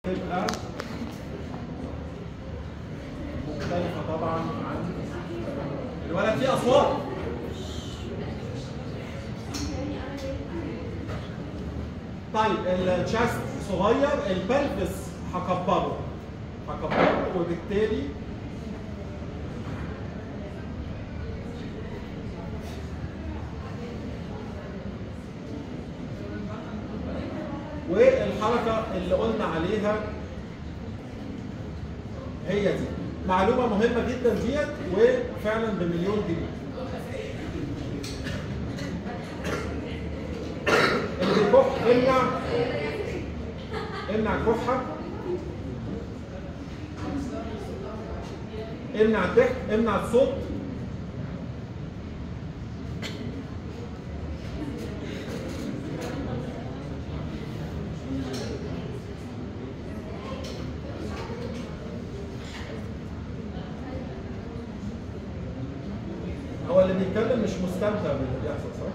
هتبقى مختلفة طبعا عن الولد. فيه اصوات. طيب ال chest صغير، ال pelvis هكبره وبالتالي والحركة اللي قلنا عليها هي دي. معلومة مهمة جدا ديت، وفعلا بمليون جنيه. اللي بيكح امنع الكحة، امنع الضحك، امنع الصوت. هو اللي بيتكلم مش مستمتع باللي بيحصل، صح؟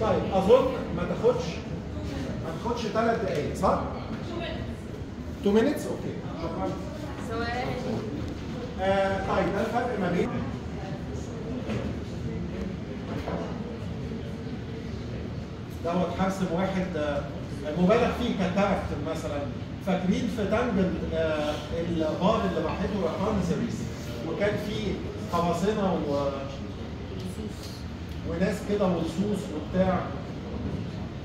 طيب اظن ما تاخدش 3 دقايق، صح؟ 2 minutes. okay شكرا. ثواني. طيب ده الفرق ما بين دوت حرسم واحد مبالغ فيه ك character مثلا. فاكرين في Tangled البار اللي راحته رابنزل وكان فيه قراصنة وناس كده ولصوص وبتاع،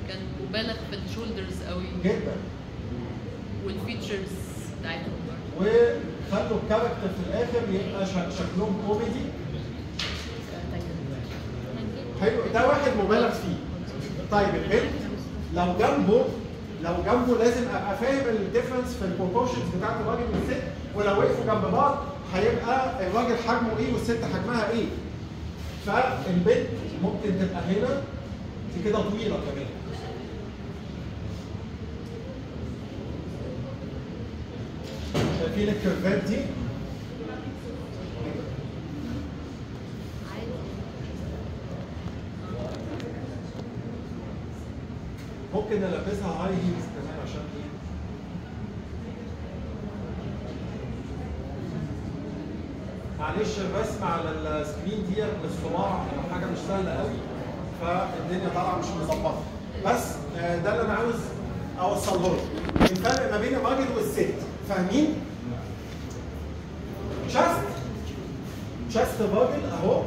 كان مبالغ في ال shoulders قوي جدا وال features بتاعتهم برضه، وخلوا ال character في الاخر يبقى شكلهم كوميدي حلو. ده واحد مبالغ فيه. طيب البنت لو جنبه لازم ابقى فاهم ال difference في ال proportions بتاعت الراجل والست، ولو وقفوا جنب بعض هيبقى الراجل حجمه ايه والست حجمها ايه. فالبنت ممكن تبقى هنا دي كده طويلة كمان. شايفين ال curve ات دي؟ ممكن نلبسها high heels كمان عشان ايه؟ معلش الرسم على ال screen ديت بالصباع حاجة مش سهلة قوي، فالدنيا طالعه مش مظبطه، بس ده اللي انا عاوز اوصله لكم. الفرق ما بين الراجل والست، فاهمين؟ chest الراجل اهو،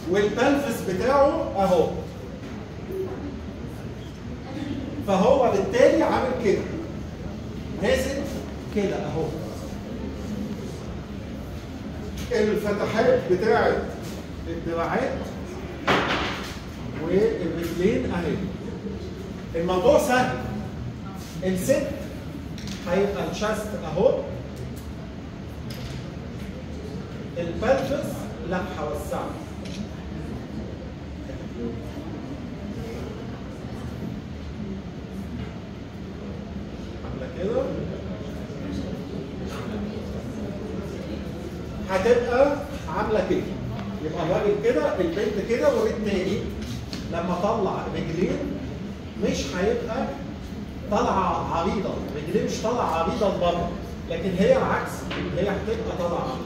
وال pelvis بتاعه اهو، فهو بالتالي عامل كده نازل كده اهو. الفتحات بتاعت الدراعات والرجلين اهي. الموضوع سهل. الست هيبقى ال chest اهو، ال pelvis لا هوسعه. عامله كده هتبقى عامله كده، يبقى الراجل كده البنت كده، وبالتالي لما اطلع رجلين مش هيبقى طالعه عريضة، رجلين مش طالعه عريضة لبره، لكن هي العكس، هي هتبقى طالعه عريضة.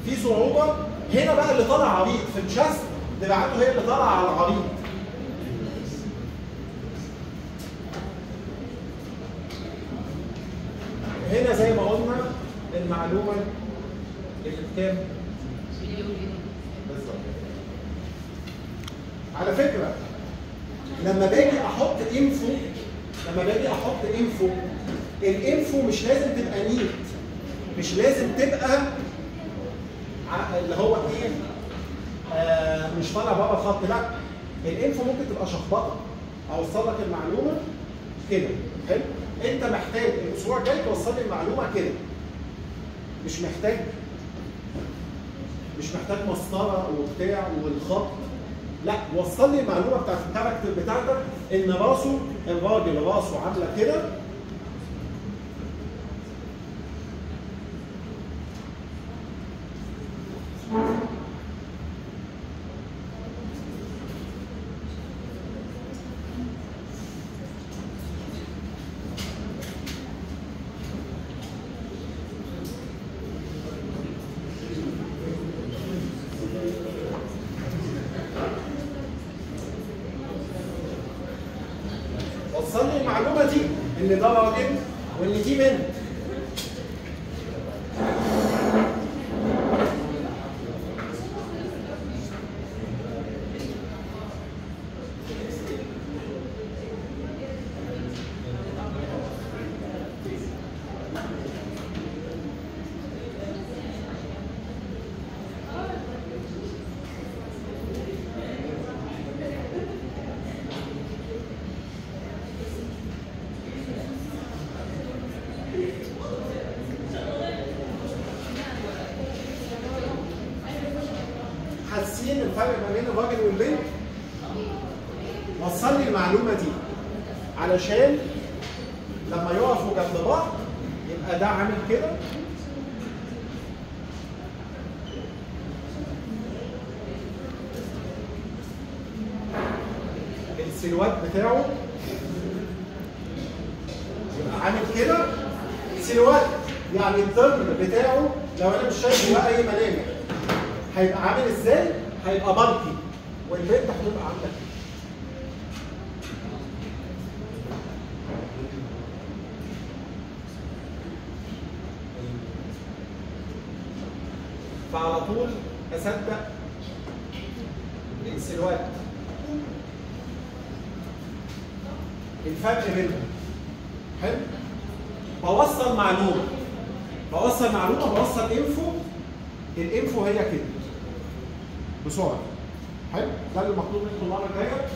في صعوبة هنا بقى، اللي طالع عريض في ال chest دراعاته هي اللي طالعه على العريض. هنا زي ما قلنا المعلومة اللي بكام؟ بالظبط. على فكرة لما باجي احط info، ال info مش لازم تبقى neat، مش لازم تبقى اللي هو ايه مش طالع بره الخط، لا ال info ممكن تبقى شخبطه. اوصل لك المعلومة كده، حلو؟ انت محتاج الاسبوع الجاي توصل لي المعلومة كده. مش محتاج مسطرة وبتاع والخط، لا وصل لي المعلومة بتاعت ال character بتاعتك ان راسه الراجل راسه عامله كده، وصل لي المعلومة دي ان ده راجل وان دي بنت. حاسين الفرق ما بين الراجل والبنت؟ وصل لي المعلومة دي علشان لما يقفوا جنب بعض يبقى ده عامل كده ال silhouette بتاعه يبقى عامل كده silhouette، يعني الظل بتاعه لو انا مش شايف جواه اي ملامح هيبقى عامل ازاي؟ هيبقى bulky، والبنت هتبقى عامله كده. فعلى طول اصدق ال silhouette. الفرق بينهم حلو؟ بوصل معلومة، بوصل معلومة، بوصل info، ال info هي كده بسرعة. حلو؟ ده اللي مطلوب منكم المرة الجاية.